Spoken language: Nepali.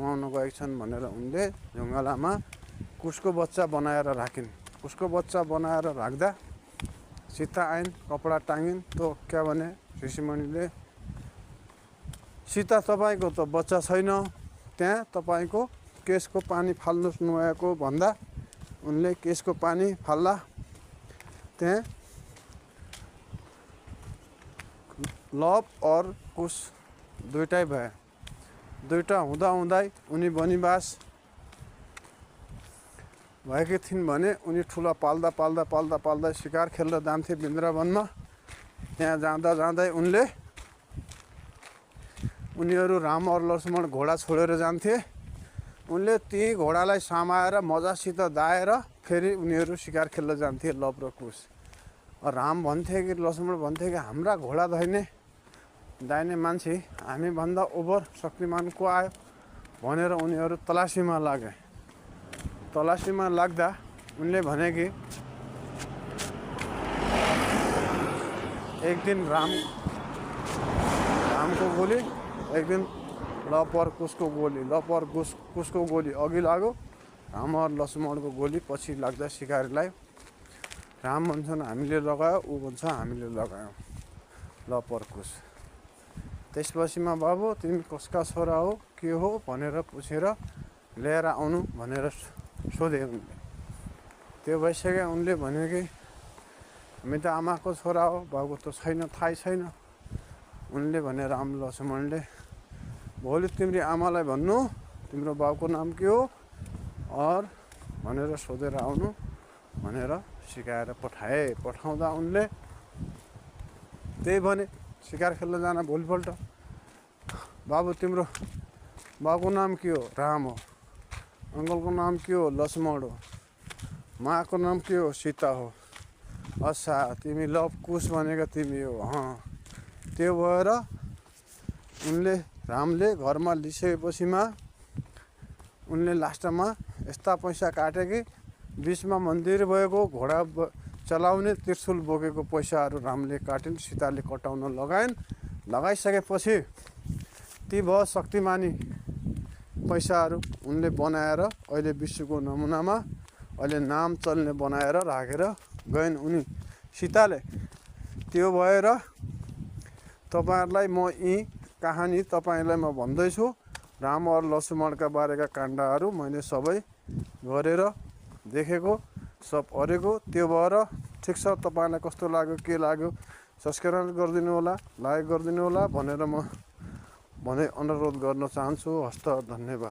घुमाउन गएका छन् भनेर उनले ढुङ्गालामा कुसको बच्चा बनाएर राखिन्। कुसको बच्चा बनाएर राख्दा सीता आइन्, कपडा टाङ्गिन्। तो क्या भने ऋषिमुनिले, सीता तपाईँको त बच्चा छैन, त्यहाँ तपाईँको केसको पानी फाल्नुहोस् नुहाएको भन्दा उनले केसको पानी फाल्दा त्यहाँ लव और कुश दुइटै भए। दुइटा हुँदाहुँदै उनी वनवास भएकी थिइन् भने उनी ठुला पाल्दा पाल्दा पाल्दा पाल्दा शिकार खेल्न जान्थे वृन्दावनमा। त्यहाँ जाँदा जाँदै उनीहरू राम और लक्ष्मण घोडा छोडेर जान्थे। उनले ती घोडालाई समाएर मजासित दाएर फेरि उनीहरू शिकार खेल्न जान्थे लव र कुश। राम भन्थे कि लक्ष्मण भन्थे कि हाम्रा घोडा दाहिने मान्छे हामीभन्दा ओभर शक्तिमान को आयो भनेर उनीहरू तलासीमा लागे। तलासीमा लाग्दा उनले भने कि एक दिन रामको गोली, एक दिन लव और कुशको गोली। लव और कुशको गोली अघि लाग्यो, राम और लक्ष्मणको गोली पछि लाग्दा शिकारीलाई राम भन्छन् हामीले लगायो, ऊ भन्छ हामीले लगायौँ लव और कुश। त्यसपछिमा बाबु तिमी कसका छोरा हो, के हो भनेर पुछेर लिएर आउनु भनेर सोधे उनले। त्यो भइसक्यो। उनले भन्यो कि हामी त आमाको छोरा हो, बाबुको त छैन, थाहै छैन। उनले भने राम लक्ष्मणले, भोलि तिम्रो आमालाई भन्नु तिम्रो बाबुको नाम के हो और भनेर सोधेर आउनु भनेर सिकाएर पठाए। पठाउँदा उनले त्यही भने शिकार खेल्न जान भोलिपल्ट, बाबु तिम्रो बाबुको नाम के हो, राम हो। अङ्कलको नाम के हो, लक्ष्मण हो। माको नाम के हो, सीता हो। अच्छा तिमी लव कुश भनेको तिमी हो। त्यो भएर उनले रामले घरमा लिसकेपछिमा उनले लास्टमा यस्ता पैसा काटे कि बिचमा मन्दिर भएको, घोडा चलाउने, त्रिशूल बोकेको पैसाहरू रामले काटिन्, सीताले कटाउन लगाइन्। लगाइसकेपछि ती भयो शक्तिमानी पैसाहरू उनले बनाएर अहिले विश्वको नमुनामा अहिले नाम चल्ने बनाएर राखेर गइन् उनी सीताले। त्यो भएर तपाईँहरूलाई म यी कहानी तपाईँलाई म भन्दैछु। राम और लक्ष्मणका बारेका काण्डहरू मैले सबै गरेर देखेको, सब अरेको। त्यो भएर ठिक छ, तपाईँलाई कस्तो लाग्यो, के लाग्यो सब्सक्राइब गरिदिनु होला, लाइक गरिदिनु होला भनेर म अनुरोध गर्न चाहन्छु। हस्त, धन्यवाद।